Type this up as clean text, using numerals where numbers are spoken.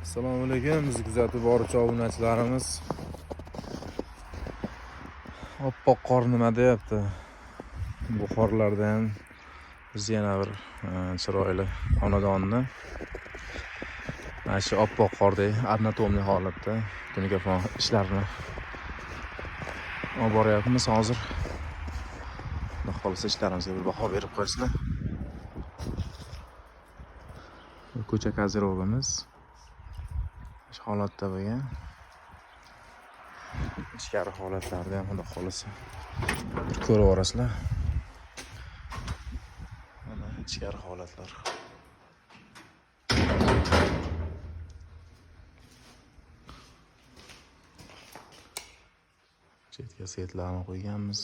Assalomu alaykum, bizni kuzatib boruvchi obunachilarimiz. Oppoq qor nima deyapti? Bu qorlarda ham biz yana bir chiroyli xonadonni mana shu oppoq qordek однотонный holatda tunuka ishlarini olib boryapmiz hozir. Xudo xohlasa ishlarimizga bir baho berib qo'yasizlar. Bu ko'cha kozirovimiz shu holatda bo'lgan. Ichkari holatlarni ham xudo xohlasa bir ko'rib olasizlar. Mana ichkari holatlar. Chetga сетlarni qo'yganmiz.